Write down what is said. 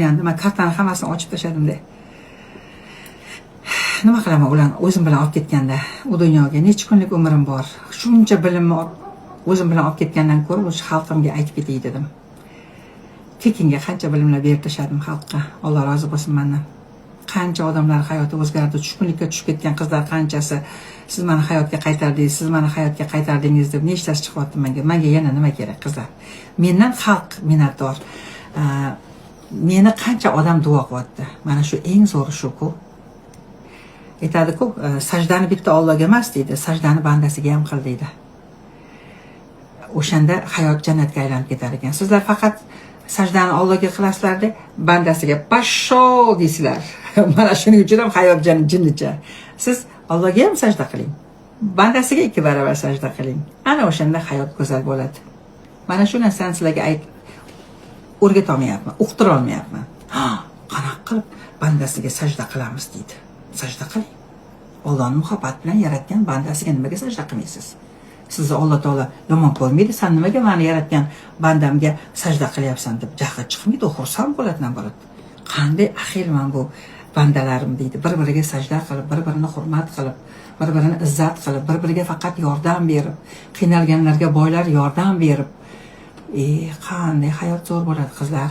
Man kartani hammasini ochib tashladimda. Nima qilaman ularni o'zim bilan olib ketganda u dunyoga? Necha kunlik umrim bor? Shuncha bilimni o'zim bilan olib ketgandan ko'ra, o'sha xalqimga aytib ketay dedim. Tekinga qancha bilimlar berib tashladim xalqqa, Alloh rozi bo'lsin mandan. Qancha odamlar hayoti o'zgardi, tushkunlikka tushib ketgan qizlar qanchasi "Siz mani hayotga qaytardingiz, siz mani hayotga qaytardingiz" deb nechtasi chiqyapti menga. Manga yana nima kerak, qizlar? Mendan xalq minnatdor. Meni qancha odam duo qilyapti, mana shu eng zo'ri shuku. Aytadiku, sajdani bitta Ollohga emas deydi, sajdani bandasiga ham qil deydi. O'shanda hayot jannatga aylanib ketar ekan. Sizlar faqat sajdani Ollohga qilasizlarda, bandasiga "пошёл" deysizlar. Mana shuning uchun ham hayot jinnicha. Siz Ollohga ham sajda qiling, bandasiga ikki barobar sajda qiling, ana o'shanda hayot go'zal bo'ladi. Mana shu narsani sizlarga o'rgatolmayapman, uqtirolmayapman. Ha, qanaqa qilib bandasiga sajda qilamiz deydi. Sajda qiling. Ollohni muhabbat bilan yaratgan bandasiga nimaga sajda qilmaysiz? Sizni Alloh taolo yomon ko'rmaydi, "San nimaga mani yaratgan bandamga sajda qilyapsan?" deb jahli chiqmaydi, u xursand bo'ladi, наоборот. "Qanday ahilman bu bandalarim", deydi. Bir biriga sajda qilib, bir birini hurmat qilib, bir birini izzat qilib, bir biriga faqat yordam berib, qiynalganlarga boylar yordam berib, e, qanday hayot zo'r bo'ladi, qizlar.